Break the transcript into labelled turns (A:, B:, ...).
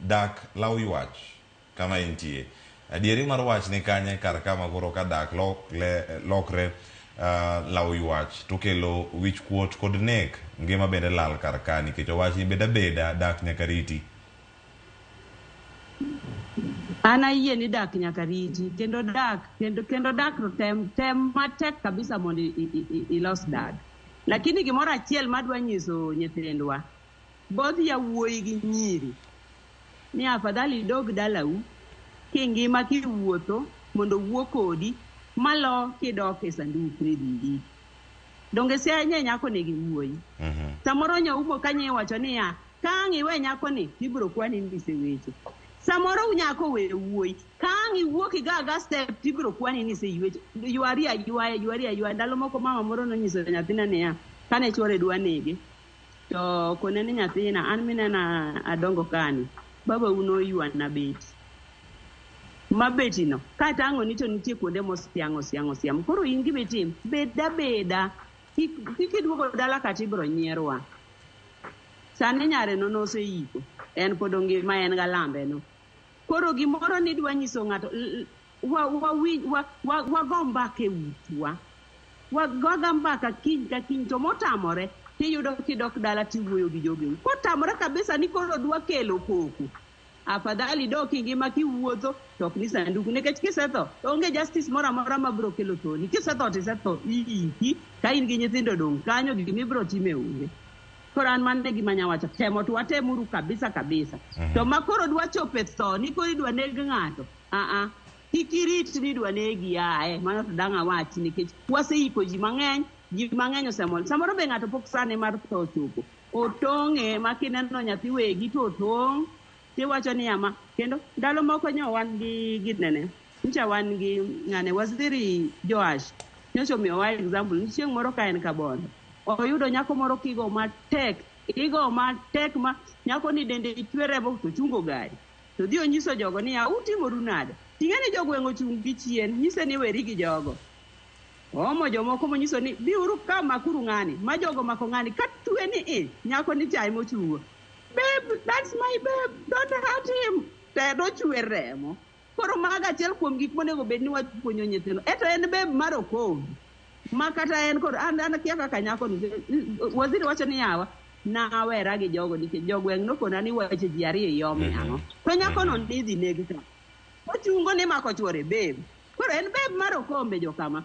A: Dak law ywach kama intie. Adieri mar wach ni kanye kar kama koro ka dak lokre law ywach to kelo wich kuot kod nek ngima bende lal kar ka nikech owach ni bed abeda dak nyaka riti.
B: An ayie ni dak nyaka riti kendo dak kendo dak to tem tem matek kabisa mondo ilos dak. Lakini gimoro achiel madwa nyiso nyithindwa, both yawuoyi gi nyiri, ni afadhali idog dalau kingima kiwuotho mondo owuo kodi malo kidok e sanduk ni dhi ndiki. Donge Siaya nye nyako nigi wuoyi. Samoro nyaumo kanyo iwacho niya, ka ang' iwe nyakoni tibiro kwani ni isewecho. Samoro nyako oweyo wuoyi, ka ang' iwuok iga aga step tibiro kwani ni iseywecho. Ywari aywaya, ywari aywaya. Ndalo moko mama moro nonyiso nyathine niya, kane chuore dwa nege, to kone ni nyathina, an minena adongo kani, babau noywana beti. Ma beti no, katang'oni to nitie kuonde mosiang' osiang' osiang'. Koro in gima itim, bed abeda. Kik iduogo dala kata ibiro nyierwa. Sani nyare no noseiko, en pod ongima en galambe no. Koro gimoro nidwa nyiso ng'ato, wago mbaka e utwa. Wagoga mbaka kiny ka kiny to motamore tiyudo kidok dala tiwuoyo gi jogeu. Kotamore kabisa ni koro dwa kelo koko. Afadhali dok ingima kiwuotho to ok ni sanduku nikech kisetho to onge justice moro amora mabiro kelo thoni. Kisetho tisetho iiki ka in gi nyithindo dong' kanyo gimibiro time onge. Koro an mano e gima anya wacho temo to watemuru kabisa kabisa. To ma koro dwa chopo e tho ni koro idwa neg ng'ato. Aa, kik irit ni idwa negi ae mano to dang' awach nikech waseiko ji mang'eny, ji mang'eny osemol. Samoro be ng'ato pok sane mar tho ochopo. Otong'e ma kineno nyathi wegi to otong' tiwacho ni ama kendo ndalo moko nyo wan gi ginene nyocha wan gi ng'ane waziri Joash nyocha omiyowa example ni chieng' moro ka en Kabondo oyudo nyako moro kigo matek igo matek ma nyako ni dende chwe remo to chungo gari to dhi onyiso jogo niya utimoru nade ting'e ni jogweng' ochung' gi chien nyise ni weri gi jogo oomo jomoko monyiso ni biuru ka makuru ng'ani ma jogo mako ng'ani ka twe ni i nyako ni chae mochungo babe that's my babe don't hurt him te nochwer remo koro mago achiel kuom gik monego bed ni wapuonjo nyithindo eto en babe mar okombe ma kata en kod an akia kaka nyako ni waziri wacho ni yawa nawera gi jogo nikech jogweng' nokona ni weche ji ariyo iyome ang'o to nyakono nidhi neg ka ochungo ni mako chuore babe koro en babe mar okombe jokama.